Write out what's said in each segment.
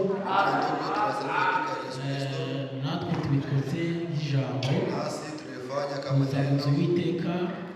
Ndugu, tunasalimu katika Yesu Kristo. Natwe tubikoze nk'ijambo Nasi tulifanya kama kuza mu nzu neno y'Uwiteka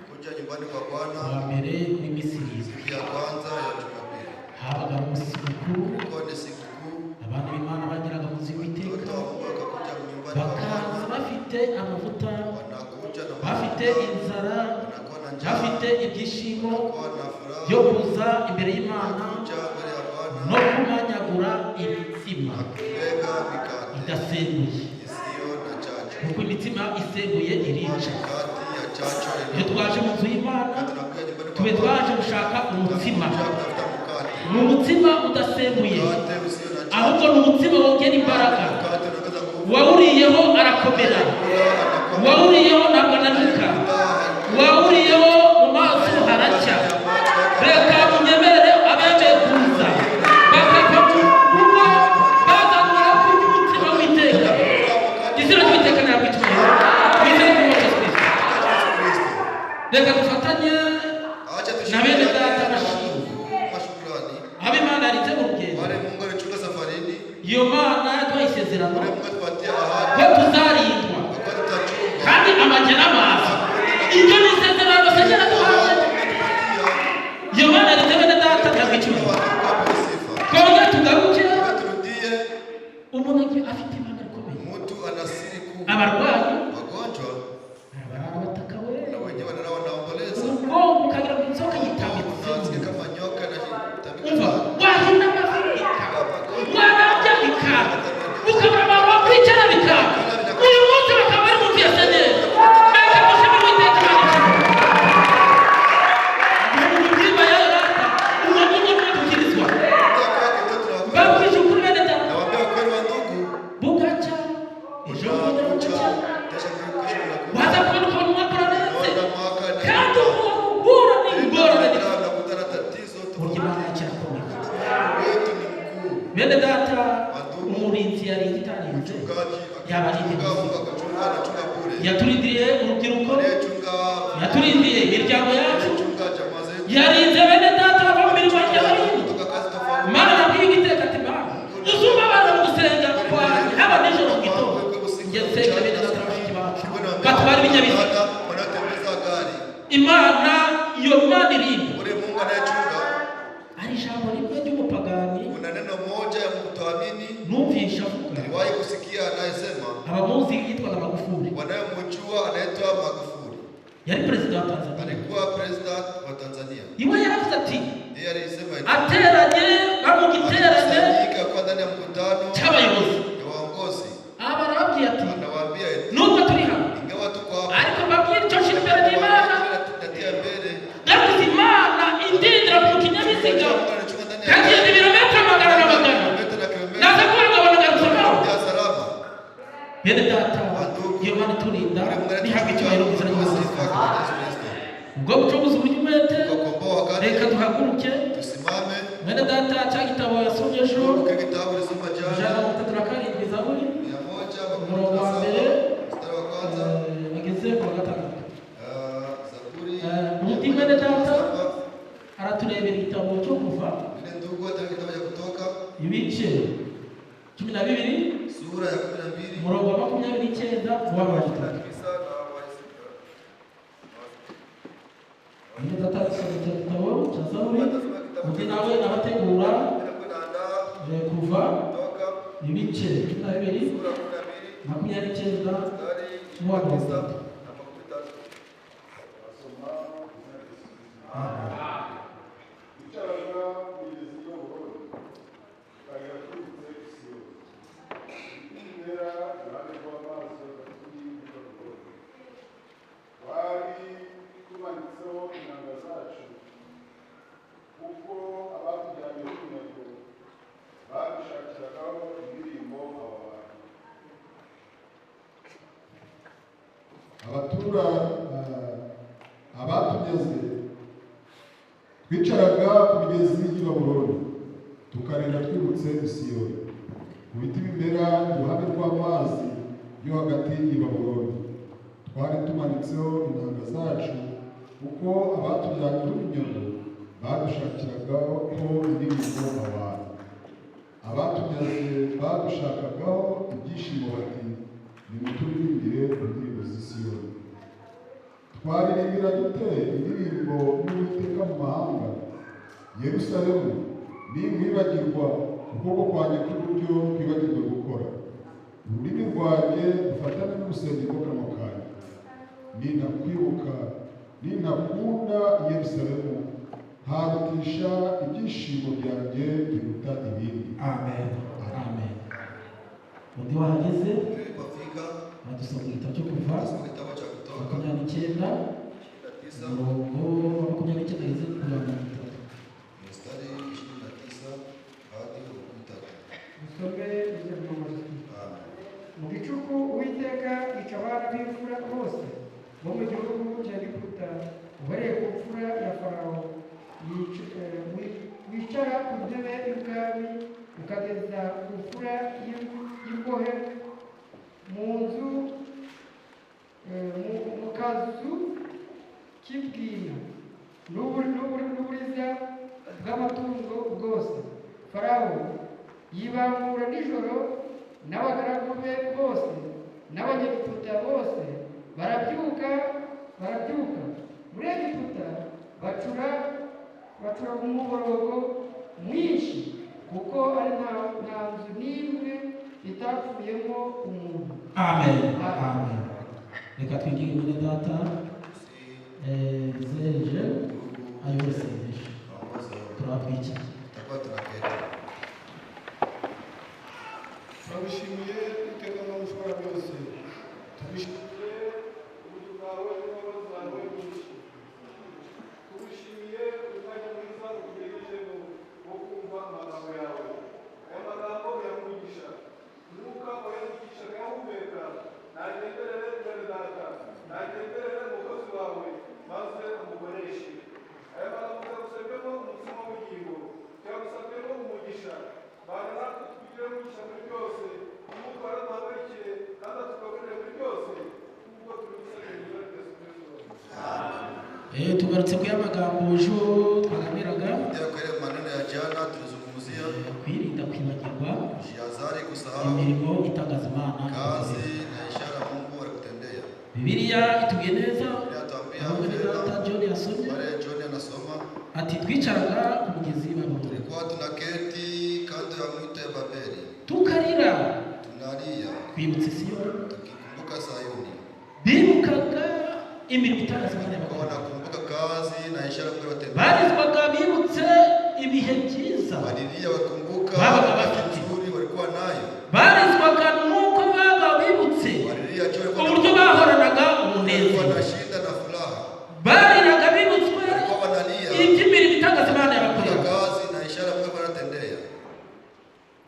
kuja nyumbani kwa Bwana wa mbere w'iminsi 7. Siku ya kwanza ya Jumapili. Habaga ari umunsi mukuru. Ilikuwa ni sikukuu. Abana b'Imana bageraga mu nzu y'Uwiteka, Watoto wa Mungu wakakuja nyumbani kwa bakaza Bwana, bafite amavuta, wanakuja na bafite mafuta, inzara, wanakuwa na njaa, bafite ibyishimo wanakuwa na furaha byo kuza imbere y'Imana kuja mbele ya Bwana no kumanyagura imitsima na kumega mikate idasembuye, isiyo na chachu. kuko imitsima isembuye irica. Mikate ya chachu Iyo twaje mu nzu y'Imana, na tunakuja nyumbani tube kwa Bwana, twaje gushaka umutsima. tunakuja kutafuta mkate. Ni umutsima udasembuye, Mkate usio na chachu. Ahubwo ni umutsima wongera imbaraga. Mkate unaongeza nguvu. Uwawuriyeho arakomera, Kula anakuwa uwawuriyeho ntabwo ananuka, uwawuriyeho mu maso haracya. Reka munyemerere abemeye kuza bakava mu rugo bazanwa no kurya umutsima w'Iteka. Izina ry'Uwiteka ntabwo icyubahiro mu izina ry'Umwami Yesu Kristo. Yesu Kristo. Reka dufatanye Acha na bene tushirikiane data na bashimwe, ndugu mashukrani. abo Imana yarinze mu rugendo. Wale Mungu alichunga safarini, Iyo Mana yaduhaye isezerano wale Mungu atupatia ko ahadi tuzarindwa kwa kuwa tutachungwa. kandi amajya n'amazi. Ibyo ni isezerano Senyeri aduhaye. Ahadi Mungu atupatia. Iyo Mana yarinze bene data, ntabwo icyubahiro. Watu wapewe sifa. Twongere tugaruke. Kwa turudie, Umuntu agiye afite ibanga rikomeye. Mtu ana siri kuu. Abarwayi Wagonjwa barabarara bataka we, na wenyewe wanalala wanaomboleza. ubwonko ukagira ngo inzoka yitambitse. Unasikia kama nyoka inajitambika. Umva, wahina amavi bikanga, warabya bikanga, ukabura abantu bakwicara bikanga, uyu munsi bakaba bari mu nzu ya Senyeri. Reka dushimire Uwiteka Imana ishimwe. Mu mubyimba yayo rata, uwo nguwo niwe dukirizwa. Kwake ndio tunaokolewa. Mbabwije ukuri bene data, Nawaambia kweli wa ndugu, bugacya ejo bundi unakucha bugacya, kesho, kesho unakuja. Waza kubona ukabona umwaka urarenze, Unaona mwaka na kandi uhura n'ingorane. Unakutana tatizo Burya tofauti. Imana yacu irakomeye. Mungu wetu ni mkuu. Bene data, umurinzi yarinze itarinze Mchungaji yaba ari akichunga, Mungu akachunga, anachunga bure. Yaturindiye urubyiruko, Anayechunga yaturindiye imiryango yacu, anayechunga jamaa zetu. Yarinze bene data bava mu mirimo hirya no hino. Kutoka kazi tofauti. Mana nabwiye Uwiteka ati: "Mana, uzumva abantu mu gusenga kwanjye, haba nijoro mu gitondo." Njye nsenga bene data na bashiki bacu batwara ibinyabiziga. Dada wanaotembeza gari. Imana, iyo Mana irinda. Ule Mungu anayechunga, Hari ijambo rimwe ry'umupagani kuna neno moja ya kutoamini numvisha avuga. Niliwahi kusikia anayesema, Abamuzi yitwaga Magufuli. Wanayemjua anaitwa Magufuli. Yari perezida wa Tanzania. Alikuwa president wa Tanzania. Iwe yaravuze ati, Yeye alisema eti, ateranye bari mu giterane akikusanyika kwa ndani ya mkutano cy'abayobozi, ya waongozi, aba arababwiye ati, anawaambia eti, nubwo turi hano, ingawa tuko hapa, ariko mbabwire icyo nshyira imbere n'Imana. Natia mbele Ndavuze Imana indindira ku kinyabiziga, Mungu anachunga ndani ya kagenda ibirometero magana na magana, kilomita na kilomita, naza kuba ngabona ngarutse. ya salama. Bene data, iyo Mana iturinda nihabwa icyubahiro mu izina ry'Yesu Sifa Kristo. kwa Yesu Kristo. Ubwo bucunguzi uburyo umwete, Kukomboa wakati, reka duhaguruke. Tusimame. Mwene data, cya gitabo yasomye ejo, Kile kitabu ulisoma ijana jana, na 37 Zaburi, mia moja umurongo makumi wa tatu na mbere saba mstari wa kwanza, bageze ku wa gatandatu. Zaburi Undi mwene data 137. Araturebera igitabo cyo Kuva, Ile ndugu hata kitabu cha Kutoka, ibice 12, sura ya 12, umurongo wa 29 uwa 30. 9 na Mwene data dusoma icyo gitabo cya Zaburi, undi nawe abategura naandaa Kuva, Kutoka, ibice 12, sura 12, 29 mstari n'uwa mirongo 9 itatu. Na 30. Basoma izina rya Yesu Kristo. Wicaraga ku migezi y'i Babuloni, ukarira twibutse Siyoni. Ibiti bimera iruhande rw'amazi hagati y'i Babuloni. Twari tumanitseho inanga zacu, kuko abatujyanye b'iminyago badushakiragaho indirimbo aba bantu. Abatura abatugeze twicaraga ku migezi y'i Babuloni, tukarira twibutse Siyoni, ku biti bimera iruhande rw'amazi yo hagati y'i Babuloni. Twari tumanitseho inanga zacu, kuko abatujyanye b'iminyago badushakiragaho indirimbo abantu. Abatunyaze badushakagaho ibyishimo bati: "Nimuturirimbire indirimbo z'i Siyoni." Twaririmbira dute indirimbo y'Uwiteka mu mahanga? Yerusalemu, ninkwibagirwa, ukuboko kwanjye kw'iburyo kwibagirwe gukora, ururimi rwanjye rufatane n'urusenge rw'akanwa kanjye, nintakwibuka, nintakunda Yerusalemu, nkarutisha ibyishimo byanjye biruta ibindi. Amen, amen. Undi wahageze? Tulipofika Badusoma igitabo cyo Kuva tunasoma kitabu cha Kutoka 29, 29, umurongo wa 29 ageze ku wa 30. Mstari 29 hadi 30. Dusome ijambo. Amen. Mu gicuku Uwiteka yica abana b'imfura bose bo mu gihugu cya Egiputa, uhereye ku mfura ya Farawo wicara ku ntebe y'ubwami, ukageza ku mfura y'imbohe mu nzu, mu kazu k'ibwina n'uburiza bw'amatungo bwose. Farawo yibangura nijoro n'abagaragu be bose n'Abanyegiputa bose, barabyuka, barabyuka muri Egiputa, bacura umuborogo mwinshi, kuko ari nta nzu n'imwe itapfuyemo umuntu. Amen, amen. Reka twigire mwene data Serge ayobora isengesho. Aongoze. Turabakwikiye. Tutakuwa tunaketi. Turagushimiye Iteka nawe ushobora byose. Tugushimiye uburyo bwawe n'imbabazi zawe nyinshi. Tugushimiye umwanya mwiza utugerejemo wo kumva amagambo yawe. Aya magambo uyamugisha umwuka, uyamugisha akayahumeka. Nagenderere mwene data, nagenderere umukozi wawe, maze amukoreshe. Aya magambo tuyagusabyemo umutsima w'ubugingo, tuyagusabyemo umugisha. Bana natwe, tugire umugisha muri byose. Umwuka waraduhagarikiye kandi atugaburire muri byose, kuko tubigusabye mu izina rya Yesu Kristo. Tugarutse ku y'amagambo ejo twaganiraga. Ndio kwa ile maneno ya jana tulizungumzia. Kwirinda kwibagirwa Jihadhari kusahau imirimo itangaza Imana. kazi na ishara Mungu alikutendea. Bibiliya itubwiye neza Biblia inatuambia aho mwene vyema, data John yasomye pale John anasoma, ati twicaraga ku mugezi Babuloni, tulikuwa tunaketi kando ya mto ya Babeli, tukarira tunalia twibutse Siyoni. Tukikumbuka Sayuni. Bibukaga imirimo itangaza Imana Kwa yabakorera. wanakumbuka kazi na ishara Mungu aliwatendea. Barizwaga bibutse ibihe byiza Walilia wakumbuka babaga wakati bafite. nzuri walikuwa nayo. Barizwaga nuko babaga bibutse Walilia juu walikuwa uburyo bahoranaga walikuwa umunezero. wanashinda na furaha. Bariraga bibutswe Walikuwa wanalia iby'imirimo itangaza Imana kumbuka yabakorera. kazi na ishara Mungu alikuwa anatendea.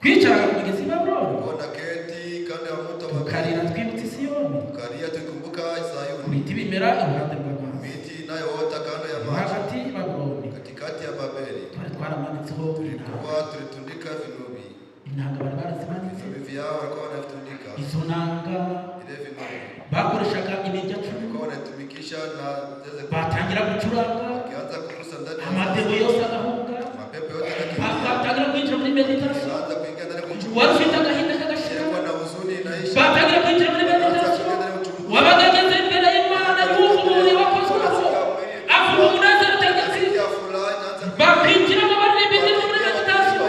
Twicaraga ku mugezi Babuloni, Walikuwa wanaketi kando ya mto wa Babeli, tukarira twibutse Siyoni, tukalia tukikumbuka ku Sayuni, biti bimera iruhande rw'amazi, miti inayoota kando ya maji, hagati Babuloni katikati ya Babeli. twari twaramanitseho inanga. Tulikuwa tulitundika vinubi, Inanga bari barazimanitse. Vinubi vyao walikuwa wanavitundika, Izo nanga ile vinubi bakoreshaga imirya 10. walikuwa wanaitumikisha na zeze, Batangira gucuranga, wakianza kurusa ndani ya amadebo yose agahunga. mapepo yote yanakimbia, Batangira kwinjira muri méditation. wanaanza kuingia ndani ya kuchunguza. Wari ufite agahinda kagashira, Ilikuwa na huzuni inaisha, batangira kwinjira muri wanaanza méditation. kuingia ndani ya uchunguzi. Wabaga ageze imbere y'Imana yumva umubiri wakozweho, avuga umunezero utageze. Nasikia furaha inaanza Bakwinjiramo baririmba indirimbo muri méditation,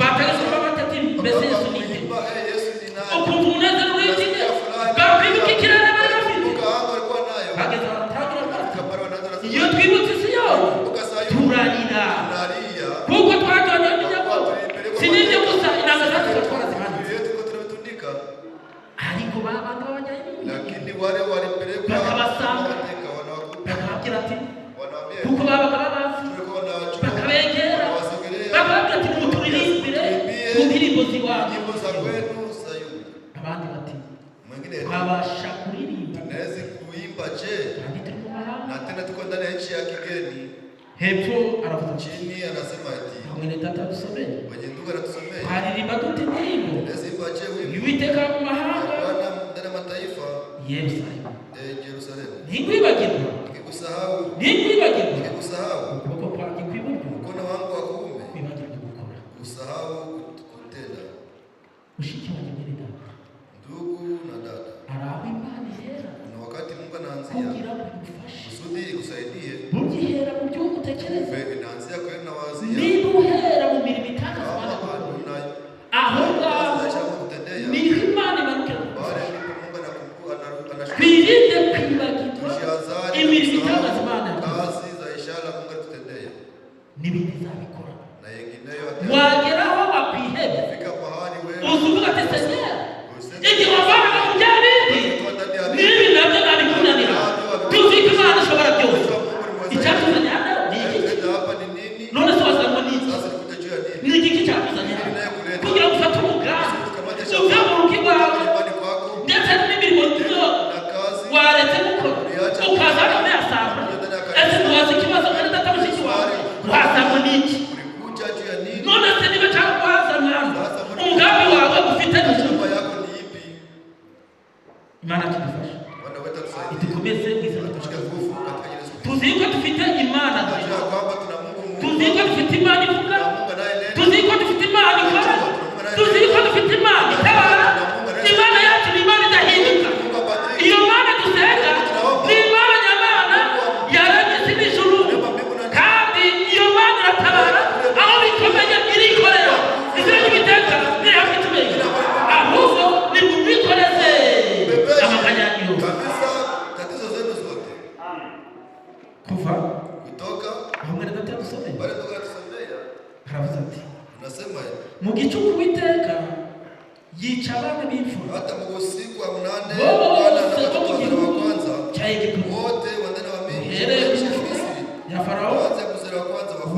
batangira kuba batati: "Mbese Yesu ni nde?" kuimba, "Eh, Yesu ni nani?" Ukumva umunezero winjiye. Nasikia furaha. Bakwibuka ikirere bari bafite. Kumbuka anga walikuwa nayo. Bageze baratangira bati: Kapara wanaanza nasema, "Iyo twibutse Siyoni kumbuka Sayuni, turarira, tunalia. kuko twajyanye n'iminyago." Si n'ibyo gusa, inanga zacu tuba twarazimanitse, Yetu tuko tunavitundika, ariko ba bandi b'abanyayibindi lakini wale walipelekwa bakabasanga, mateka wanawakuta, bakababwira ati, wanawaambia, kuko babaga babazi, tulikuwa wanawachukua, bakabegera, wanawasogelea, bakababwira ati: "Muturirimbire ku ndirimbo z'iwanyu." nyimbo za kwenu Sayuni. Abandi bati: Mwingine, "Twabasha kuririmba tunaweza kuimba je kandi turi mu mahanga?" na tena tuko ndani ya nchi ya kigeni? Hepfo aravuga ati, Chini anasema eti, mwene data dusomeye, wenye ndugu anatusomea, twaririmba dute indirimbo tunaweza imba je wimbo y'Uwiteka mu mahanga? Bwana ndani ya mataifa? Yerusalemu, Yerusalemu, ntikwibagirwa, nikikusahau, ntikwibagirwa nikikusahau, ukuboko kwanjye kw'iburyo mkono wangu wa kuume kwibagirwa gukora. usahau kutenda. Azabikora. Na yengineyo Wageraho wakwiheba, atafika mahali wewe uza uvuga ati: "Seigneur, igihe wavanaga mu bya bindi, n'ibi nabyo nabikunanira." Tuzi ko Imana ishobora byose. Icyatuzanye hano ni iki? Leta hapa ni nini? None se wazanywe n'iki? Sasa nikuja juu ya nini? Ni igiki cyakuzanye hano kugira ngo ufate umugambi uve mu rugo iwawe, Nyumbani kwako ndetse n'imirimo na kazi waretse gukora, ukaza hano muri assemblée? Ese ntiwazi ikibazo kandi data mushiki wawe, wazanywe n'iki? Ulikuja juu ya nini? None se niba cyangwa wazanywe hano, umugambi wawe ufite ni iki? Shamba yako ni ipi? Imana tudufashe, Bwana wetu atusaidie. idukomeze mu izina Tushike ryawe. nguvu katika Yesu Kristo. Tuzi ko dufite Imana, Tunajua kwamba tuna Mungu Mungu. tuzi ko dufite Imana ivuga, Tuna Mungu anayenena. tuzi ko dufite Imana ikora, tuzi ko dufite Imana itabara. Imana yacu ni Imana idahinduka. Mungu abadiliki. Iyo Mana dusenga ni Imana nyamana yaremye isi n'ijuru, kandi iyo Mana iratabara aho bikomeye, irikorera. Izina ry'Uwiteka riri itumenya. Ahubwo nimumwikoreze amaganya yanyu yose. Kabisa tatizo zenu zote. Kuva Kutoka aho mwene data yadusomeye, pale toka tusomea haravuze ati: unasema hivi. "Mu gicuku Uwiteka yica abana b'imfura Hata mu usiku wa mnane Bwana bose bo mu akatoa wazaliwa wa gihugu kwanza cya Egiputa, wote wanene wa miji uhereye wa ku nchi ya mfura Misri, ya Farawo, waanze kuzaliwa kwanza wa Farao,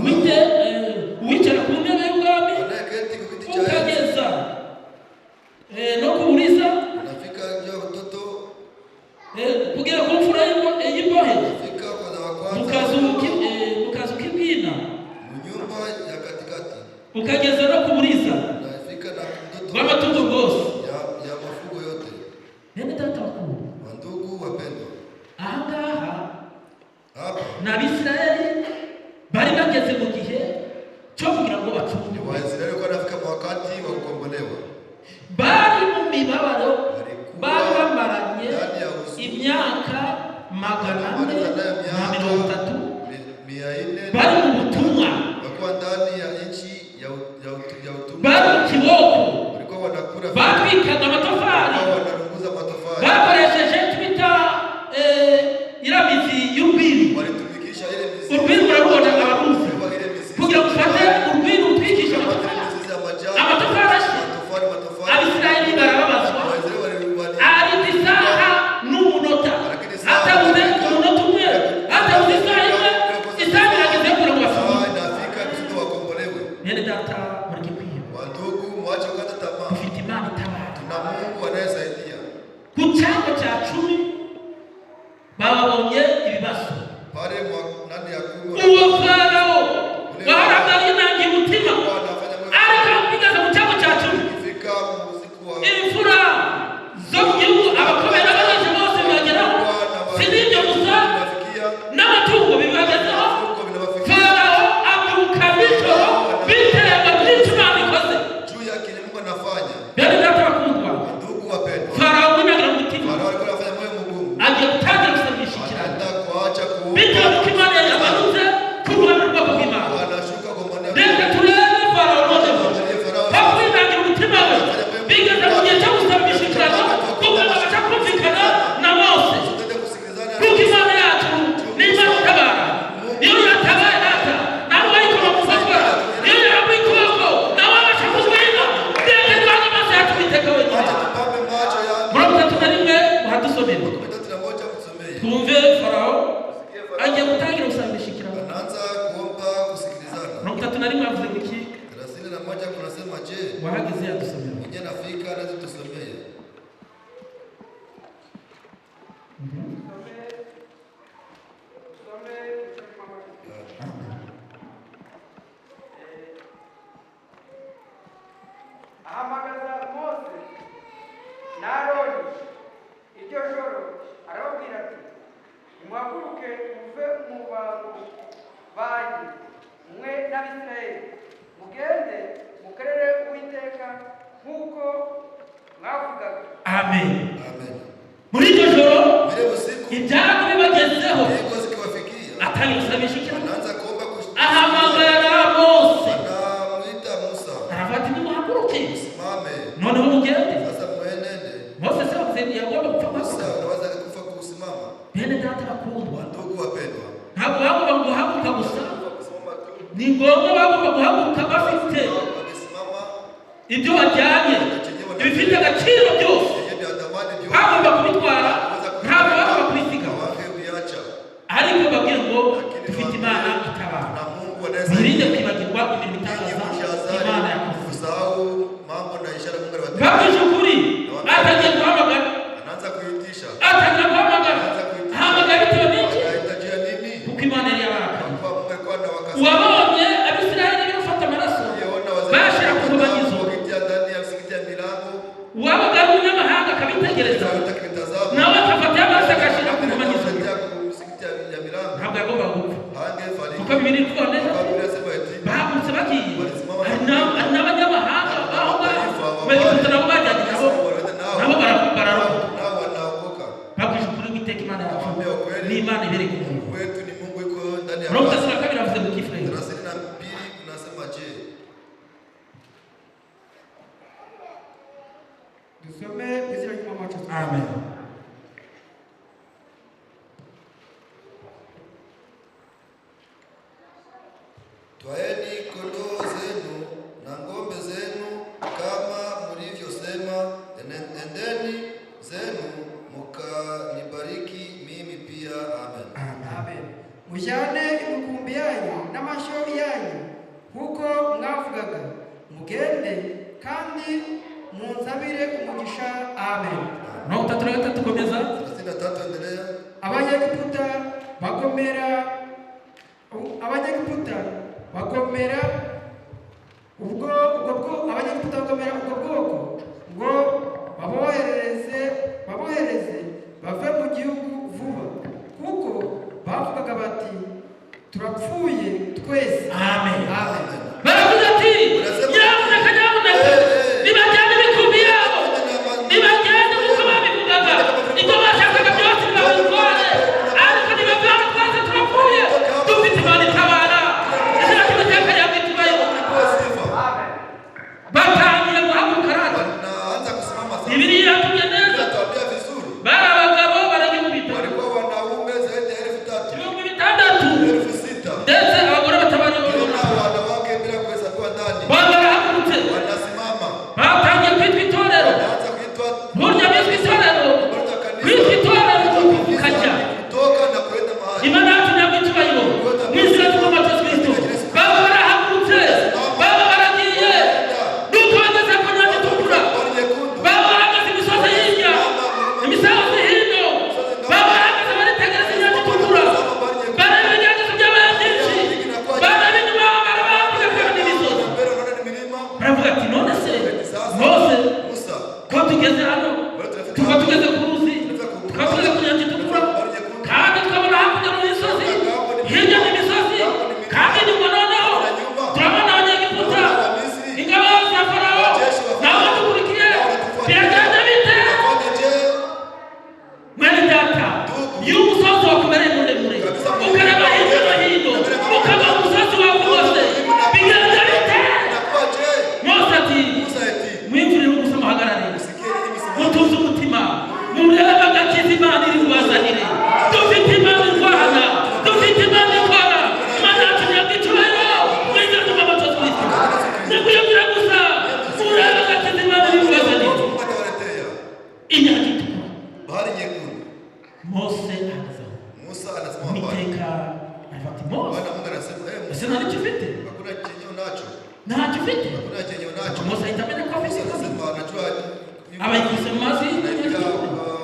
uwicara ku ntebe y'ubwami, anayeketi kwa kiti cha enzi, ukageza no ku buriza, unafika juu ya watoto, kugera ku mfura y'imbohe unafika kwa wa mu kwanza kazu mu kazu k'ibwina, mu nyumba ya katikati, ukageza no ku buriza unafika na mtoto bw'amatungo bwose." ya mafugo yote. Bene data bakuru, Wandugu wapendwa, ahangaha hapa ni Abisirayeli bari bageze mu gihe cyo kugira ngo ni bacungurwe. Waisraeli walikuwa wanafika kwa wakati wa kukombolewa, Bari mu mibabaro, bari walikuwa bamaranye ndani ya huzuni imyaka 430, 400, bari mu butumwa, walikuwa ndani ya nchi ya utumwa, bari mu kiboko, walikuwa wanakula, batwikaga amatafari, walikuwa wanarunguza matofali, bakoresheje icyo bita iriya mizi y'urwiri. walitumikisha ile mizizi, Urwiri murarubona, abaruzi, Walikuwa ile mizizi, kugira ngo ufate urwiri utwikishe Kamata ile amatafari, mizizi ya majani, amatafari ashye. matofali, matofali. Abisirayeli barababazwa. Waisraeli Arinda isaha n'umunota, atabuze umunota umwe, atabuze isaha imwe. Isaha irageze kugira ngo Saa bafungure. inafika kusudi wakombolewe. Bene data, mureke kwiheba. Wandugu, mwache kukata tamaa. Dufite Imana itabara. Tuna Mungu anayesaidia. Ku cyago cya 10 bababonye ibibazo. Pale mwa nani ya 10 Uwo Farawo wahoraga yinangiye umutima, walikuwa wanafanya mwema. ariko bigeze mu cyago cya 10, Ikifika usiku wa imfura zo mu gihugu, abakomeye n'abarozi bose bibageraho. Si n'ibyo gusa, inafikia n'amatungo bibagezeho. huko vinawafikia Farawo abyuka nijoro bitewe n'icyo Imana ikoze. juu ya kile Mungu anafanya. Bene data bakundwa, Ndugu wapendwa, Farawo winagira umutima, Farao alikuwa anafanya moyo mgumu, agiye gutangira gusaba imishyikirano anaenda kuacha kuomba, bitewe n'uko Imana yamanutse ku ruhande rw'ubwoko bw'Imana. anashuka kwa maneno. Reka turebe Farawo noneho Angalie Farao kwa kwinangira umutima we, bigeze mu gihe cyo gusaba imishyikirano kuko babasha kumvikana na Mose, tutende kusikilizana. Kuko Imana yacu ni Imana itabara. Iyo yatabaye data, nawe wayikoma mu nkokora. Iyo yarambuye ukuboko, nawe wabasha kugwina. Reka duhange amaso yacu Uwiteka wenyine. Acha tupambe macho ya 31 muhadusomere, 31 mtusomee. twumve Farawo Sikie Farao agiye gutangira gusaba imishyikirano. anaanza kuomba kusikilizana. 31 yavuze ngo iki? 31 kunasema je, Wahageze yadusomera. mwenye nafika anaweza tusomee. Tusome tusome. Ahamagaza Mose na Aroni iryo joro, arababwira ati: "Nimuhaguruke muve mu bantu banjye, mwe n'Abisirayeli, mugende mukorere Uwiteka nk'uko mwavugaga." Amen. Amen. Muri iryo joro Vile usiku ibyago bibagezeho, iko zikiwafikia, atangira gusaba imishyikirano, anaanza kuomba ahamagara Mose, anamwita Musa, aravuga ati: "Nimuhaguruke simame noneho mugende." sasa, mwenende. Mose se wavuze yagomba gupfa Musa guhaguruka? anaweza kufa kusimama. Bene data bakundwa, Wandugu wapendwa, ntabwo bagomba guhaguruka gusa, kusimama tu ni ngombwa bagomba Bagomba guhaguruka bafite Wamesimama ibyo bajyanye, ibifite agaciro byose yenye vya thamani vyote bagomba kubitwara, ntabwo bagomba kubisiga. Hawangeviacha. Ariko babwire ngo Lakini dufite Imana itabara. na Mungu Wirinde anayesaidia. kwibagirwa imirimo Ninyi itangaza mshazari Imana yakoze. kusahau mambo na ishara Mungu aliwatendea. Babwije ukuri, atangiye guhamagara. Anaanza kuitisha. Atangira guhamagara, ahamagara bitewe n'iki? Akaita juu ya nini? Kuko Imana yari yabarakaye. Kwa Mungu alikuwa na wakasi. Uwabonye Abisirayeli bafata amaraso Aliyeona wazee bashyira ku nkomanizo, wakitia ndani ya msikiti ya milango, uwabaga ari umunyamahanga akabitegereza, akitazama, nawe akafata amaraso agashyira ku nkomanizo, akatia ku msikiti ya milango, ntabwo yagombaga gupfa, hangefariki. kuko Bibiri ivuga neza Kwa Biblia inasema eti bahagurutse bagiye, hari n'abanyamahanga aho ngaho Begiputa nabo bajyanye nabo, nabo bararokoka. Nao wanaokoka. Babwije ukuri, Uwiteka Imana yacu Nawaambia ukweli, ni Imana ibereka umuntu. Mungu wetu ni Mungu iko ndani ya 32 avuze mu kifurere. 32 kunasema je? Dusome mu izina ry'Umwami wacu Yesu. Amen. Twaeni kondoo zenu na ng'ombe zenu kama mlivyosema, endeni zenu mkanibariki mimi pia. Amen. Amen. Mujyane imikumbi yanyu n'amashyo yanyu nk'uko mwavugaga, mugende kandi munsabire umugisha. Amen. 33, komeza. 33, endelea. Abanyegiputa bagomera ubwo Abanyegiputa bagomera ubwo bwoko ngo babohereze bave mu gihugu vuba, kuko bavugaga bati: "Turapfuye twese." Amen. Amen. Baravuze ati: "Nyamuneka, nyamuneka, nibajyane imikumbi yabo, nibagende nk'uko babivugaga, ibyo bashakaga byose nibabitware, ariko nibavane, twese turapfuye." Dufite Imana itabara. Izina ry'Uwiteka ryamwitubayeho. Kulipewa sifa. Batangira guhaguruka rata. Wanaanza kusimama sasa. Bibiliya iratubwiye neza. Inatuambia vizuri. Bari abagabo barenga 6000. Walikuwa wanaume zaidi ya 3000. 6000. 6000. Ndetse abagore batabariwe. Tena wanawake bila kuhesabiwa ndani. Baba barahagurutse. Wanasimama. Batangiye kwitwa itorero. Wanaanza kuitwa Burya bitwa itorero, kuitwa kanisa. kwitwa itorero Kuitwa ukajya kanisa ni kutoka na kuenda mahali. Imana yacu ntabwo icyubahiro mu izina ry'Umwami wacu Yesu Kristo. Baba barahagurutse, baba baragiye, nuko bageze ku Nyanja Itukura, Bahari Nyekundu. baba barahagaze imisozi hirya, imisozi hino, baba barahagaze baritegereza Inyanja Itukura, bareba ibigeragezo byabaye byinshi, bareba inyuma, bareba hakurya bakabona imisozi. Mbele unaona ni milima. Baravuga ati: "None se Sasa Mose, Musa, ko tugeze hano, tukaba tugeze ku ruzi, tukaba tugeze ku Nyanja Itukura, kandi tukabona hakurya mu misozi, hirya mu misozi, kandi inyuma noneho turabona Abanyegiputa, ingabo za Farawo nabo badukurikiye, biragenda bite?" Tufanye je? Mwene data, iyo umusozi wakubereye muremure, ukareba hirya no hino, ukaba umusozi wakugose, bigenda bite? Inakuwa je? Mose ati: Musa eti, "Mwimvurire ubusa, muhagarare, sikieni nyinyi msimame. mutuze umutima, murebe agakiza Imana iri bubazanire. Dufite Imana irwana, dufite Imana ikora. Imana yacu ntabwo icyubahiro mu izina ry'Umwami wacu Yesu Kristo. Nikuyumvira gusa, murebe agakiza Imana iri bubazanire." Mungu atawaletea. Inyanja Itukura. Bahari Nyekundu. Mose ahagaze aho. Musa anasimama pale. Uwiteka aravuga ati: "Mose, Bwana Mungu anasema, eh, ese Musa, nta nicyo ufite? Hakuna chenye unacho. Ntacyo ufite?" Hakuna chenye unacho. Mose ahita amenya ko afite Musa ikibazo. anasema anajua Abayikubise mu mazi. anaita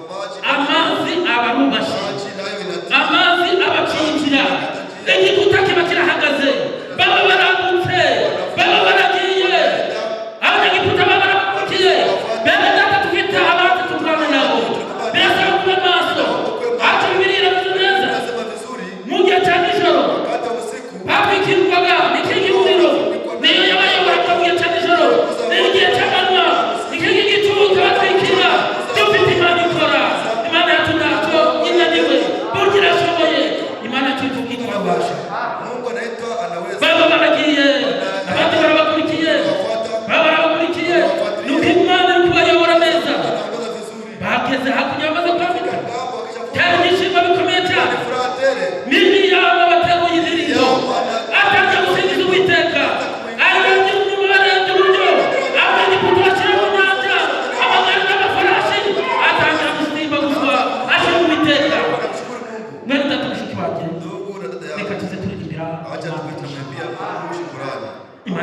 maji. Amazi aba arubashe. Maji nayo inatii. Amazi abakingira, igikuta kiba kirahagaze. Baba barambutse, baba baragiye, abanyagiputa baba barabakurikiye. Bene data, dufite abanzi turwana nabo, birasaba kuba maso. Ariko Bibiliya iravuze neza, Anasema vizuri, mu gihe cya nijoro wakati wa usiku batwikirwaga n'ikingi y'umuriro, niyo yabayoboraga mu gihe cya nijoro, n'igihe cy'amanywa ikingi gicu kabatwikira. Dufite Imana ikora. Imana yacu ntacyo inaniwe.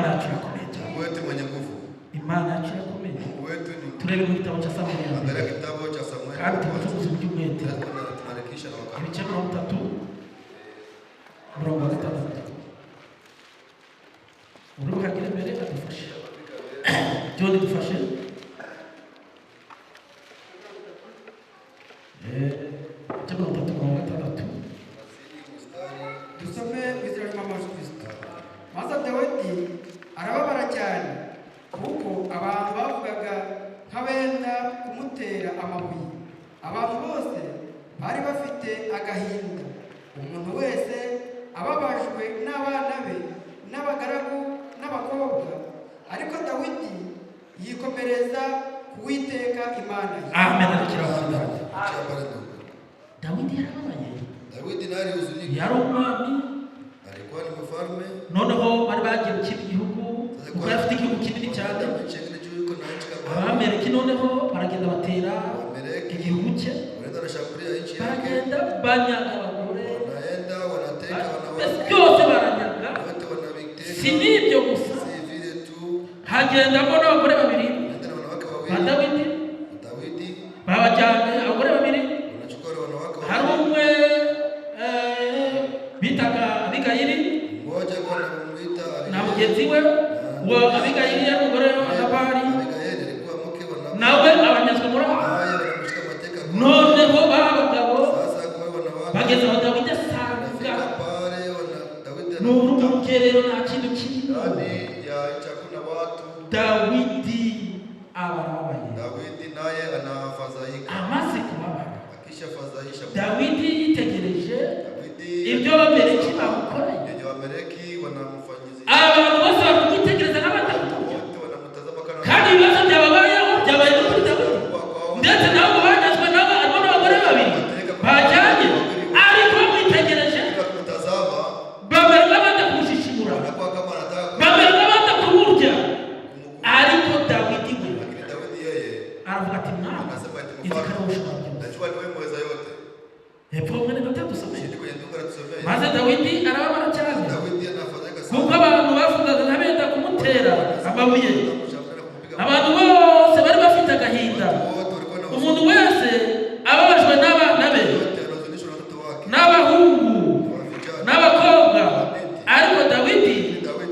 Imana yacu irakomeye cyane. Mungu wetu mwenye nguvu. Imana yacu irakomeye. Mungu wetu ni Turebe mu gitabo cya Samweli ya mbere. Angalia kitabu cha Samueli. Kandi tubacuruza uburyo umwete. Tena tunaharakisha na wakati. Ibice 30 umurongo wa 6, uri buhagire mbere adufashe. John, dufashe. Ibice 30 umurongo wa 6. Dusome mu izina ry'Umwami wacu Kristo. Maze Dawidi arababara cyane kuko abantu bavugaga nk'abenda kumutera amabuye. Abantu bose bari bafite agahinda, umuntu wese ababajwe n'abana be n'abagaragu n'abakobwa, ariko Dawidi yikomereza ku Uwiteka Imana ye. Amen. Arekera aho ngaho. Achia pale ndugu. Dawidi yarababaye. Dawidi naye alihuzunika. Yari umwami. Alikuwa ni mfalme. Noneho bari bagiye mu kindi gihugu, kuko yari afite igihugu kinini cyane. Nchi ingine juu yuko na nchi kama Abameleki noneho baragenda batera Waameleki igihugu cye. wanaenda wanashambulia nchi yake. Baragenda banyaga abagore. Wanaenda wanateka Mbese wanawake. byose baranyaga. Wote wanaviteka. Si n'ibyo gusa, Si vile tu. hagendamo n'abagore babiri Wanaenda na wanawake ba wawili. Dawidi. Dawidi Babajyanye abagore babiri. wanachukua wale wanawake Hari wawili. umwe bitaga Abigayili Mmoja alikuwa anamuita na Abigaili. mugenzi we. Uwo Abigayili yari umugore wa Nabali. Abigaili alikuwa mke wa Nabali. Nawe abanyazwe muri aho. Naye wanamshika mateka kwa. Noneho ba bagabo Sasa kwa wale wanawake bageze aho Dawidi asanga wanafika pale wana Dawidi ni urugerero, nta kintu kirimo. ndani ya nchi hakuna watu. Dawidi aba arababaye. Dawidi naye anafadhaika. Amaze kubabara, Akishafadhaisha Dawidi yitegereje Dawidi ibyo Abameleki bamukoreye, yenye Waameleki wanamfanyizia. abantu bose bakamwitegereza nk'abadakurya. Wote wanamtazama kana Kandi ibibazo byababayeho byabaye no kuri Dawidi, kuwa kwao. ndetse nabo banyazwe nabo harimo n'abagore babiri bajyanye, ariko bamwitegereje Bila kumtazama bamera nk'abanda kumushishimura, anakuwa kama anataka bamera nk'abanda kumurya. kumkula. Ariko Dawidi we Lakini Dawidi yeye aravuga ati: "Mwana, anasema eti inzi mfalme, ko ari wowe ushobora byose." najua ni wewe mweza yote. Hepfo mwene data dusomeye. Chini kwenye ndugu anatusomea. Maze Dawidi arababara cyane Dawidi anafadhaika kuko sana. abantu bavugaga nk'abenda kumutera amabuye. Wanamshambulia na kumpiga. Abantu bose bari bafite agahinda, Wote walikuwa na umuntu wese ababajwe n'abana be yote anahuzunishwa na watoto wake. n'abahungu Na vijana. n'abakobwa, ariko Dawidi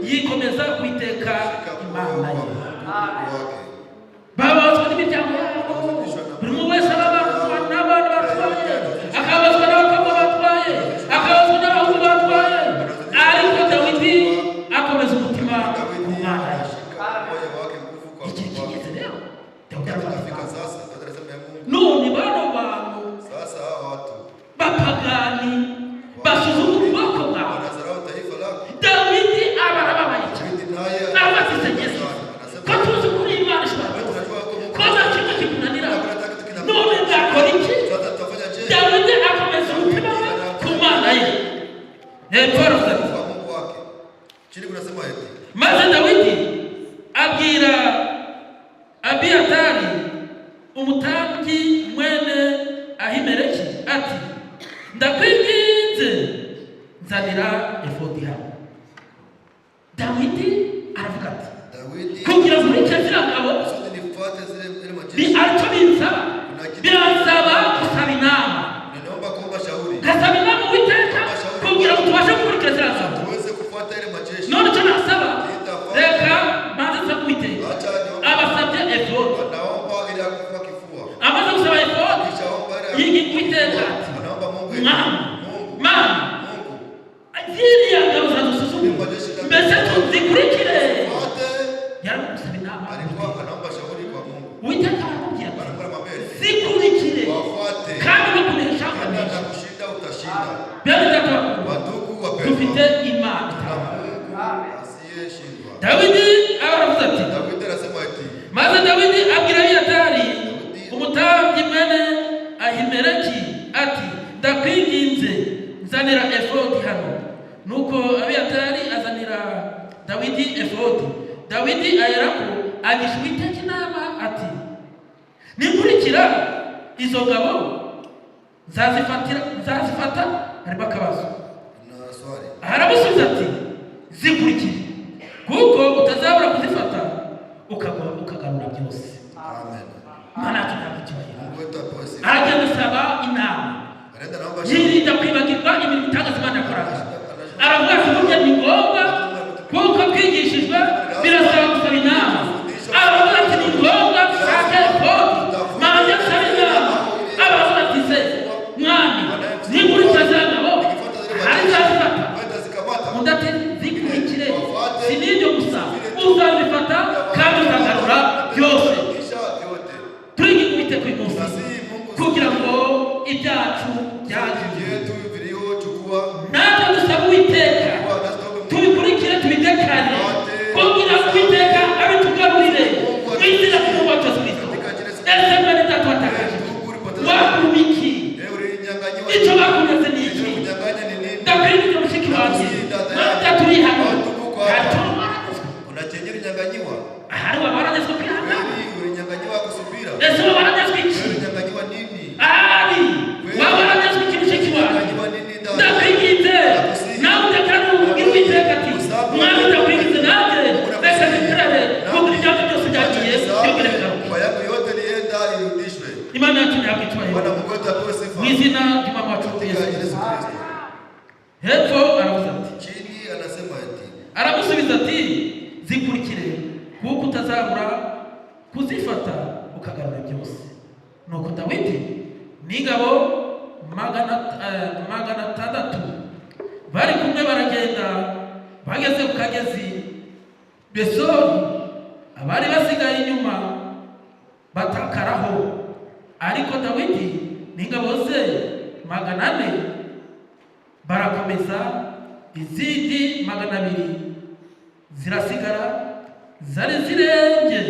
yikomeza Uwiteka Shika moyo Imana kwa ye. Mungu wake. Bababazwa n'imiryango yabo, buri muntu wese arababazwa n'abana batwaye, akababazwa n'abakobwa batwaye, akababazwa n'abahungu batwaye, ariko Dawidi akomeza umutima ku Dawidi Mana ye. anashika moyo wake nguvu kwa Igihe Mungu wake. kigeze rero, Dawidi Wakati aravuga utafika ati, sasa, Dawidi anasema ya Mungu. none bano bantu Sasa hawa watu bapagani basuzugura ubwoko bwawe. wanadharau taifa lako. Dawidi aba arababaye cyane. Dawidi naye Nawe ati: sana. "Ko Anasema tuzi kuri Imana ishobora wewe byose, tunajua kwa Mungu. ko nta kimwe kikunanira, Hakuna hata kitu kina. none nzakora iki?" Sasa tutafanya je? Dawidi akomeza umutima we ku Mana ye. Hepfo aravuga ati, Kwa Mungu wake. Chini kunasema eti maze Dawidi abwira Abiyatari umutambyi mwene Ahimeleki ati: "Ndakwinginze, nzanira efodi hano." Dawidi aravuga ati, Dawidi kugira ngo nkurikire ziriya ngabo, kusudi nifuate zile zile ni majeshi. aricyo binsaba, biransaba gusaba inama, Ninaomba kuomba shauri. ngasaba inama Uwiteka kugira ngo tubashe gukurikira ziriya ngabo. Tuweze kufuata ile majeshi. None icyo nasaba, reka manze nsabe Uwiteka. Acha niombe. Abasabye efodi. Anaomba ili akufa kifua. Amaze gusaba efodi, Kisha omba ile yinginga Uwiteka ati, anaomba Mungu eti, "Mwami, Mungu, Mana, Mungu, ziriya ngabo zadusuzugura, mbese tuzikurikire?" fuate. Yarimo gusaba inama. Alikuwa anaomba shauri kwa Mungu. Uwiteka aramubwira ati, Bwana anamwambia eti, "Zikurikire, wafuate. kandi no kunesha Tena ukanesha." na kushinda utashinda. Bene data bakundwa, Wandugu dufite wapendwa, Imana na itabara. Mungu asiyeshindwa. Dawidi aba aravuze ati, Dawidi anasema eti, maze Dawidi abwira Abiyatari umutambyi mwene Ahimeleki ati: "Ndakwinginze, nzanira efodi hano." Nuko Abiyatari azanira Dawidi efodi. Dawidi aherako agisha Uwiteka inama ati: "Ninkurikira izo ngabo nzazifatira, nzazifata?" Harimo akabazo. Na swali. Aramusubiza ati: "Zikurikire, Kuko utazabura kuzifata ukagarura byose. Amen. Imana yacu ntabwo icyubahiro. Mungu wetu apewe sifa. Aragenda asaba inama. Anaenda naomba shauri. Yirinda kwibagirwa imirimo itangaza Imana yakoraga. Aravuga ati: "Burya ni ngombwa, kuko twigishijwe birasaba gusaba inama." Aravuga ati: "Ni ngombwa nshake efodi, manjye nsaba inama." Aravuga ati: "Se mwami, nikurikira za ngabo hari nzazifata?" Utazikamata. Undi ati: "Zikurikire, si n'ibyo gusa, uzazifata kandi uzagarura byose." Kisha vyote. Turiga Uwiteka uyu munsi Nasihi Mungu kugira ngo ibyacu byagiye vyetu vilivyochukua natwe dusaba Uwiteka tubikurikire, tubidekane, kugira ngo Uwiteka abitugarurire mu izina ry'Umuhungu wacu Yesu Kristo. Ese mwene data, watakaje wakuba iki? Leo ulinyang'anyiwa. Icyo bakuneze ni iki? Kunyang'anya ni nini? Ndakwinginze mushiki wanjye, mwene data uri hano, ntacyo waranezwe. Kuna chenye ulinyang'anyiwa. Ahari waba waranezwe kwihangana. Kweli ulinyang'anyiwa kusubira. Ese waba waranezwe iki? Wewe ulinyang'anyiwa nini? Ahari waba waranezwe iki, mushiki wanjye? Ulinyang'anyiwa nini dada? Ndakwinginze nawe utekane, ubwire Uwiteka ati: "Mwami, ndakwinginze, nanjye reka nikorere kugira ibyanjye byose byagiye byongere bigaruke." Kwa yako yote lienda irudishwe. Imana yacu ntabwo icyubahiro. Bwana Mungu wetu apewe sifa. Mu izina ry'Umwami wacu Katika Yesu Yesu Kristo. Kristo. Hepfo aravuze ati, Chini anasema eti aramusubiza ati: "Zikurikire, kuko utazabura kuzifata ukagarura byose." Nuko Dawidi n'ingabo 600 bari kumwe baragenda. Bageze ku kagezi Besori, abari basigaye inyuma batakaraho, ariko Dawidi n'ingabo ze 400 barakomeza. Izindi 200 zirasigara, zari zirembye,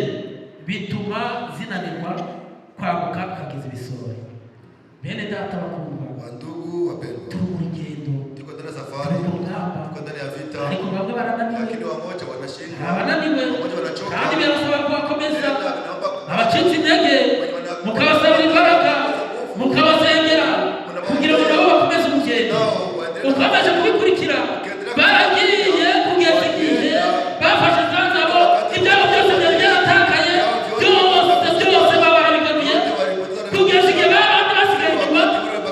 bituma zinanirwa kwambuka akagezi Besori. Bene data bakundwa, Wandugu wapendwa, turi mu rugendo, tuko ndani ya turi safari, mu rugamba, tuko ndani ya vita, ariko bamwe barananiwe. Lakini wamoja wanashindwa, Abananiwe, wamoja wanachoka. kandi birasaba kubakomeza. Nenda, naomba Abacitse intege mukabasabira imbaraga, mukabasengera kugira ngo nabo bakomeze urugendo. Ukomeje kubikurikira, baragiye kugeza igihe bafashe za ngabo, ibyabo byose byari byaratakaye byose byose baba barabigaruye, kugeza igihe babandi basigaye inyuma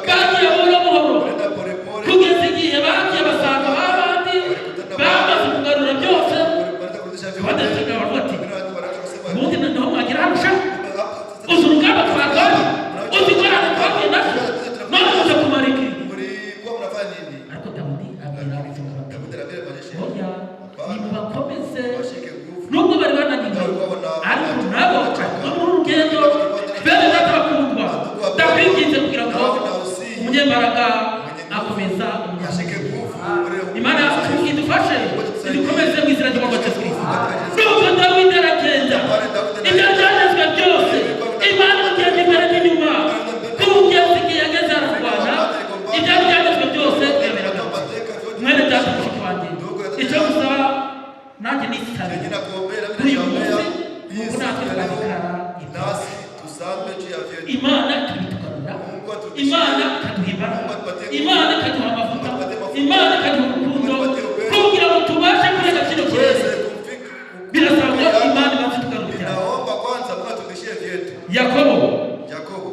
bagiye buhoro buhoro, wanaenda polepole, kugeza igihe bagiye basanga babandi bamaze kugarura byose. wanaenda kurudisha vyote. Badashaka, baravuga ati: Wengine watu wanaanza kusema "Ubundi noneho mwagera hano sha, uzi urugamba twarwanye, uzi ingorane twahuye nazo, none muze kumara iki?" Mlikuwa mnafanya nini? Ariko Dawidi abwira izo ngabo ati: Daudi anaambia majeshi, "Oya, nimubakomeze." washike nguvu. Nubwo bari bananiwe, ariko nabo no muri rugendo. Bene data bakundwa, ndakwinginze kugira ngo umunyembaraga akomeza Ashike umunyambaraga. Nguvu. Imana yacu idufashe, idukomeze mu izina ry'Umwami wacu Yesu Kristo. Nuko Dawidi aragenda, ibyo byanditswe byose, Imana imugenda imbere n'inyuma, kugeza igihe yageze ararwana, ibyo byanditswe byose birabera. Mwene data, mushiki wanjye, icyo gusaba nanjye nisabe Chenye nakuombea na kuri mimi uyu nakuombea munsi, hii nuko siku natwe ya leo twabikara ibyacu, nasi tusambe juu ya vyetu. Imana ikabitugarura, Imana ikaduha imbaraga, Imana ikaduha amavuta, Imana ikaduha urukundo kugira ngo tubashe kurenga kino kirere. Tuweze kumfika. Birasaba ko Imana ibanza itugarura ibyacu. Inaomba kwanza Mungu aturudishie vyetu. Yakobo Yakobo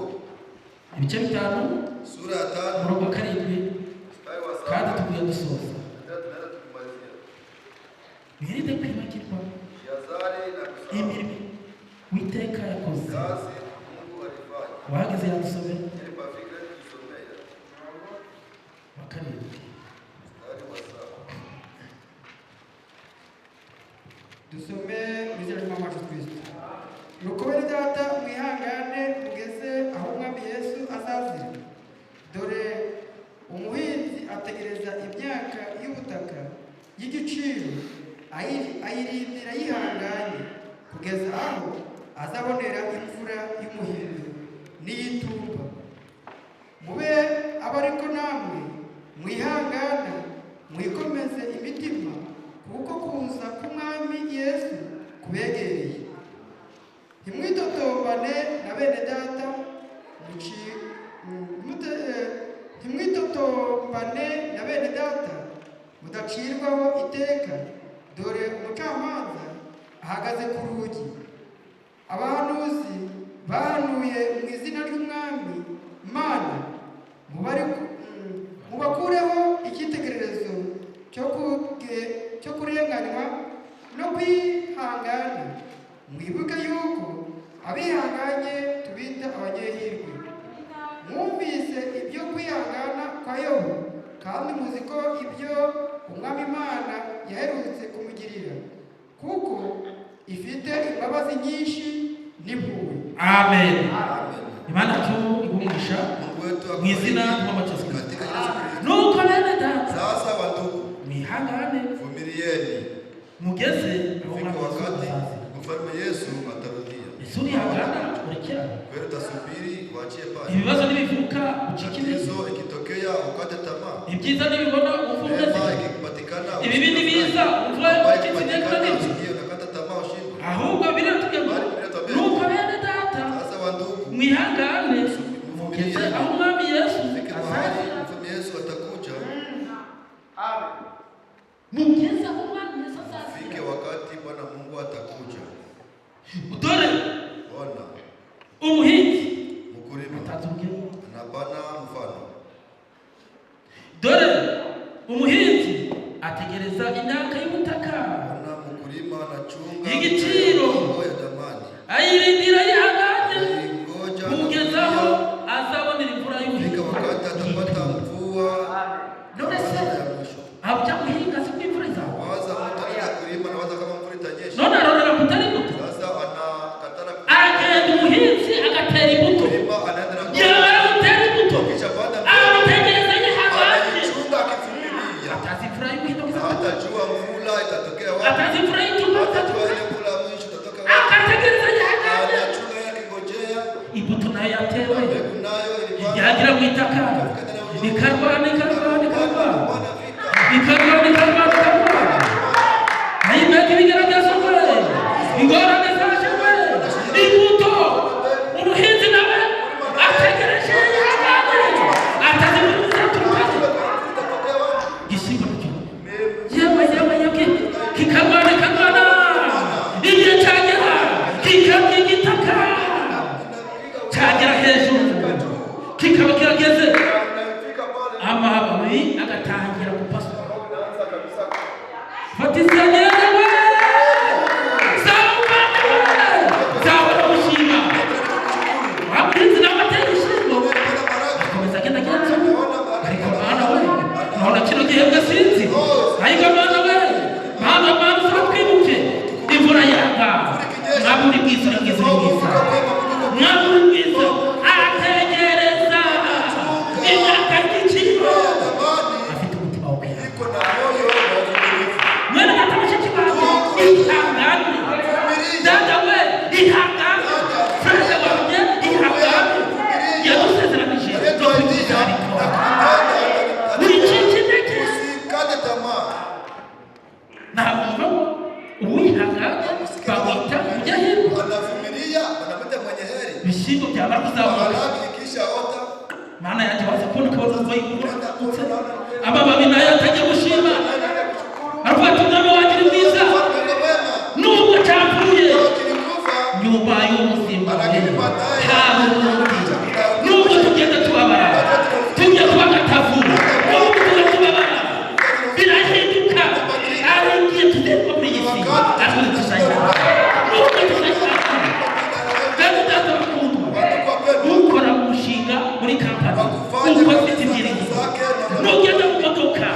ibice 5, sura ya 5 umurongo wa 7, mstari wa kandi 7. tugiye dusoza. Tunaenda tukimalizia. Mwirinde kwibagirwa Jihadhari na kusahau imirimo Uwiteka yakoze. kazi Mungu alifanya. Wahageze yadusomera. Ili pafikra tusomea Wa 7. mstari wa 7. Dusome mu izina ry'Umwami wacu Kristo. Nuko bene data, mwihangane mugeze aho Umwami Yesu azazira. Dore umuhinzi ategereza imyaka y'ubutaka y'igiciro, ayirindira yihanganye kugeza aho azabonera imvura y'umuhindo n'iy'itumba. Mube abariko namwe mwihangana, mwikomeze imitima, kuko kuza k'Umwami Yesu kubegereye. Ntimwitotombane na bene data ntimwitotombane na bene data mudacirwaho iteka. Dore umucamanza ahagaze ku rugi. Abahanuzi bahanuye mu izina ry'Umwami Mana, mubakureho icyitegererezo cyo kurenganywa no kwihangana. Mwibuke yuko abihanganye tubita abanyehirwe. Mwumvise ibyo kwihangana kwa Yobu, kandi muzi ko ibyo Umwami Imana yaherutse kumugirira, kuko ifite imbabazi nyinshi n'impuhwe. Amen. Amen. Imana tu igumisha Mungu wetu mu izina akubariki ry'Umwami Yesu Kristo. katika Yesu Kristo. Nuko bene data, Sasa wandugu, mwihangane vumilieni mugeze aho kufika Umwami Yesu wakati azaza. mfalme Yesu atarudia. Ese urihangana urekera? Kweli utasubiri uachie pale. Ibibazo nibivuka ucike intege. Tatizo ikitokea ukate tamaa. Ibyiza nibibona wumve Neema umeze. ikipatikana Ibibi nibiza wumve ambayo ucitse intege ikipatikana unanirwe. usikie unakata tamaa ushindwe. Ahubwo biratubwira ngo nuko bene data, Sasa wandugu, mwihangane mugeze aho Umwami Yesu fike mahali azazira. mfalme Yesu atakuja. Mugeze aho Umwami Yesu Fike azazira. wakati Bwana Mungu atakuja. Dore Ona umuhinzi mkulima atanze urugero. anapana mfano. Dore umuhinzi ategereza imyaka y'ubutaka Ona mkulima anachunga y'igiciro, udongo ya damani, ayirindira yihanganye aingoja na kugeza aho kuvumilia azabonera imvura fika y'ubuhinzi. wakati atapata mvua None se ya mwisho. aho ujya guhinga si ko imvura izagwa? Waza mtu anaenda kulima na waza kama mvua itanyesha. None arorera kutari imbuto. Sasa anakatana Aragenda umuhinzi agatera imbuto. kulima, anaenda na Yamara gutera imbuto, kisha panda arabitegereza yihanganye, anaichunga akivumilia, atazi imvura y'ubuhinzi na izagwa, hatajua mvula itatokea wapi, atazi imvura y'itumba hatajua izagwa, ile mvula ya mwisho itatoka wapi. akategereza yihanganye. Anachunga yeye akingojea, Imbuto nayo na yatewe mbegu nayo ilipandwa, yagira mu itaka, ikarwana, ikarwana, ikarwana, Bwana vita ikarwana, ikarwana, ikarwana. Ayimeka ibigeragezo we, ingorane zaje we, imbuto umuhinzi nawe ategereje yihanganye, atazi imvura izaturuka he. itatokea wapi. Igishyimbo nacyo yewe yewe yewe kikarwana, ikarwana, igihe cyagera kikabya igitaka, cyagera hejuru kikaba kirageze, Inafika pale amababi agatangira gupasuka. inaanza kabisa. Fatizanye we, zawubane we, zawubona gushima. Wamuhinzi nawe atera ibishyimbo, Amepanda baraka, akomeza agenda agenza, ariko mwana we, none kino gihembwe sinzi, ariko mwana we, mwana, mwana, usaba twibuke imvura yaga. Mwaba uri mwiza, uri mwiza, uri mwiza, mwaba uri mwiza. Ategereza imyaka y'igiciro, ya thamani afite umutima wo kwihangana. iko na moyo wa uvumilivu. Mwene data, bashiki banjye, ihangane. Data we, ihangane. Frere wanjye, ihangane. Yadusezeranije no Aliyetuahidia na kubikora. kutenda, Wicika intege. usikate tamaa. Ntabwo ngo uwihanganye bamwita umunyahirwe. Anavumilia, anamwita mwenye heri. Ibishyimbo byamara kuzamuka, Maharagi ikisha ota, Mana yanjye, waza kubona ukabona uva igurutse, amababi nayo atajya gushima, anaenda kushukuru. aravuga ati: "Umwami wanjye ni mwiza, Mfalme ni mwema. nubwo cyapfuye, Leo kilikufa, nyuma y'ubuzima lakini baadaye hari ubundi." Nubwo tugenda tubabara, tujya kuba agatavu, nubwo tujya tubabara, birahinduka. Hari igihe tuzerwa muri iyi si, ariko ntituzayibona nubwo tuzayibona. Bene data bakundwa, ukora umushinga muri kampani uko afite ibyiringiro, nugenda mu modoka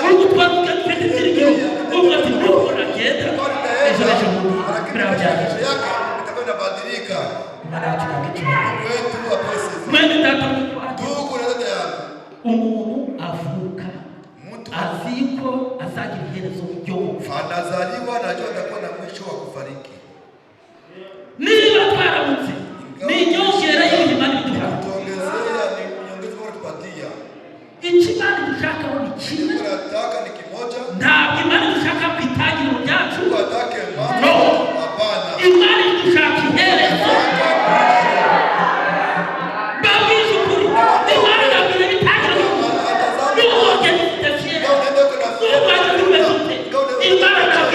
uri gutwara ugenda ufite ibyiringiro, uvuga ati: "Nubwo nagenda ejo, ejo bundi biraba byageze." Kesho yake itakuwa inabadilika. Imana yacu ntabwo icyubahiro. Mungu wetu apewe sifa. Mwene data wanjye, Ndugu na dada yangu, umuntu avuka mtu azi ko azagira iherezo ryo gupfa. anazaliwa anajua atakuwa na mwisho wa kufariki. Niba twaramutse ni inyongera y'ibyo Imana iduha. Tuongezea ni nyongeza Mungu tupatia. Icyo Imana idushakaho ni kimwe. Mungu anataka ni kimoja. Ntabwo Imana idushaka ku itangiriro ryacu. Mungu atake mambo. No. Hapana. Imana idushaka iherezo. Mbabwije ukuri, Imana ntabwo ireba itangiriro. Nubwo ugenda ufite fiyeri, Kama unaenda uko na nubwo wagenda umeze ute, Imana ntabwo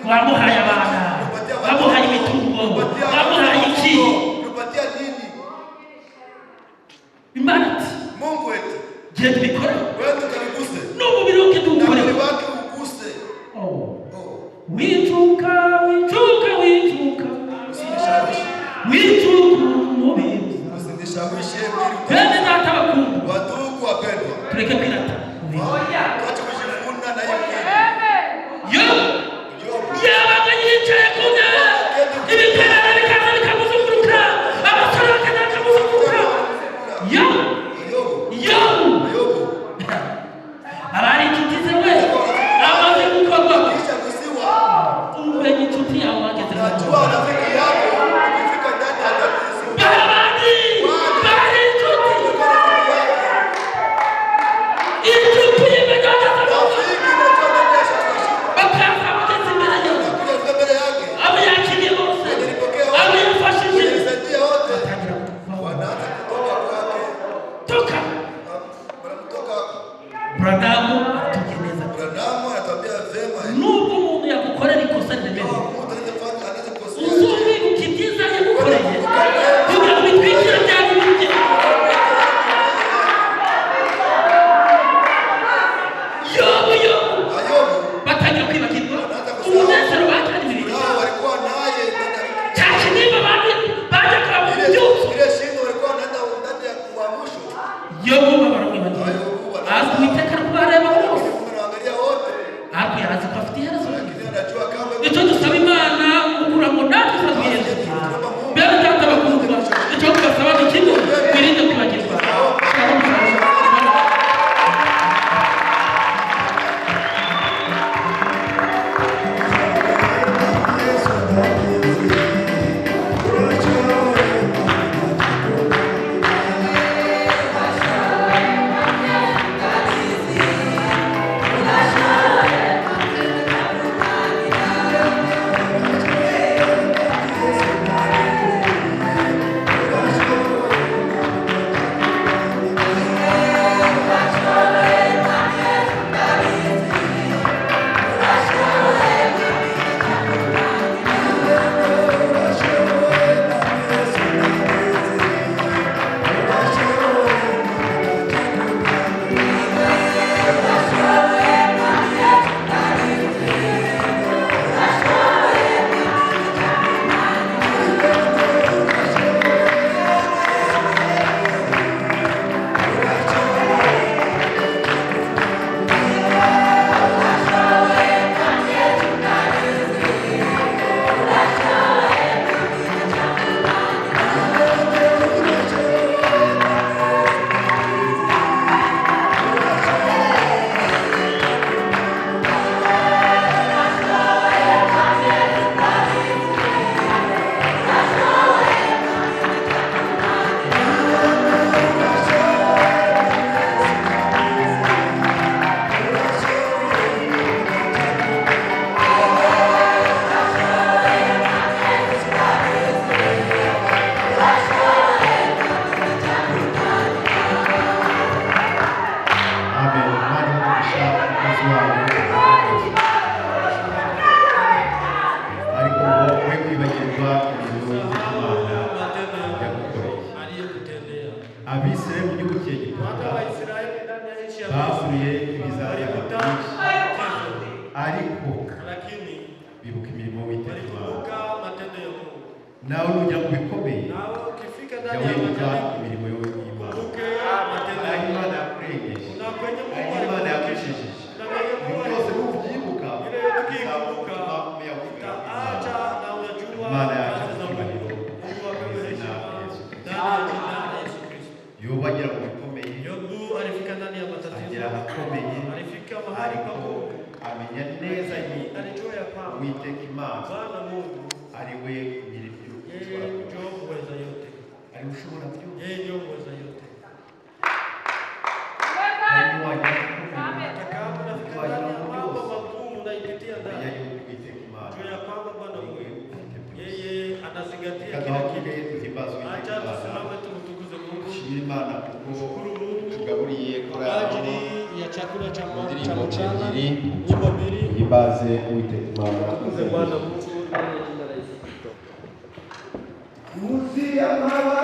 Wamuhaye abana, wamuhaye imitungo, wamuhaye iki? Tupatia nini? Imana ati Mungu eti genda ubikore wewe tukabiguse n'umubiri we na tuwukore. mwili wake uguse. Oh. Oh, Wicuka, wicuka, wicuka, usinishawishi, wicuka umubiri. usinishawishi mwili. Bene data bakundwa, Watuku wapendwa, tureke kwirata umubiri. tuache kujivuna na hii mwili. Yo Yobu yabaga yicaye ku ntebe, ibikarara bikaza bikamuzunguruka, abasore bakaza bakamuzunguruka. Yo Yobu, Yobu Yobu abari inshuti ze we amaze gukorwa. kisha kusiwa. Umenya inshuti yawe wageze mu Najua rafiki yako ukifika ndani ya tatizo. Babandi bari inshuti, Kwa rafiki yako, inshuti imenya wageze mu rafiki unajua ndani ya shida. bakaza bageze imbere yawe, Unakuja kufika mbele yake, abo yakiriye bose, nilipokea abo wote, yafashije nilisaidia wote, batangira kuvaho. wanaanza kutoka kwake, Toka. wanamtoka. Bradamu aratubwiye neza, Branamu anatuambia vema, nubwo umuntu yagukorera ikosa riremereye, kama mtu anaweza kufanya, anaweza kukosea, uzumwibuka ibyiza yagukoreye kugira ngo bitwikire bya bibi bye. Yobu, Yobu Ayobu batangira kwibagirwa umunezero bakiranye imibiri. nao walikuwa naye ndani ya Cya kinimba bajyaga mu ile byutso. ile shingo walikuwa naenda ndani ya kuamsho. Yobu baramwibagiwe, azi Uwiteka ari kubareba bose, Mungu anaangalia wote, ariko yarazi ko afite iherezo. lakini anajua kama Icyo dusaba Imana kugira ngo natwe tuzatwihereza, bene data bakundwa, icyo tubasaba ni kimwe: twirinde kwibagirwa. Shalom, shalom. Amen. Imana umugisha umukozi wayo, ariko ngo we kwibagirwa imirimo y'Imana yagukoreye. Aliyekutendea. Abisirayeli mu gihugu cy'Egiputa Hata Waisraeli ndani ya nchi ya Misri bahuye n'ibizazane walikuta byinshi, mateso, ariko lakini bibuka imirimo w'Uwiteka Imana. walikumbuka matendo ya Mungu. Nawe nujya mu bikomeye, Nawe ukifika jya ndani ya wibuka majaribu, imirimo y'Imana, kumbuke matendo aho ya Mungu. Imana yakurengeje, Na kwenye Mungu aho Imana alikuvukisha, yakukijije. na kwenye Ibyo Mungu byose alikuvuka. nubyibuka Ile yote ukiikumbuka, bizatuma umenya kwibwira utaacha Imana. na unajua Imana yacu kazi za Mungu. icyubahiro Mungu mu apewe izina heshima rya Yesu Kristo. ndani ya jina la Yesu Kristo. Yobu agera mu bikomeye, Yobu alifika ndani ya matatizo, agera ahakomeye, alifika mahali ariko pagumu, amenya neza lakini yuko alijua ya kwamba Uwiteka Imana Bwana Mungu ari we nyiri yeye ushobora byose, ndio muweza yote, ari we ushobora byose. yeye ndio muweza yote. Hari n'uwagera ahakomeye, Hata kama unafika ndani ya mambo magumu unaipitia amenya ndani, yuko Uwiteka Imana jua ya kwamba Bwana ari we Mungu ufite byose. yeye anazingatia Reka kila duhaguruke kitu. duhimbaze Uwiteka Acha Imana, tusimame tumtukuze Mungu dushimire Imana kuko Shukuru Mungu tugaburiye kuri kwa aya ajili manywa. ya chakula cha Mu cha ndirimbo mchana, ebyiri nyimbo mbili. Ihimbaze Uwiteka Imana. Tukuze Bwana Mungu ndani ya jina la Yesu Kristo. Munsi y'amababa.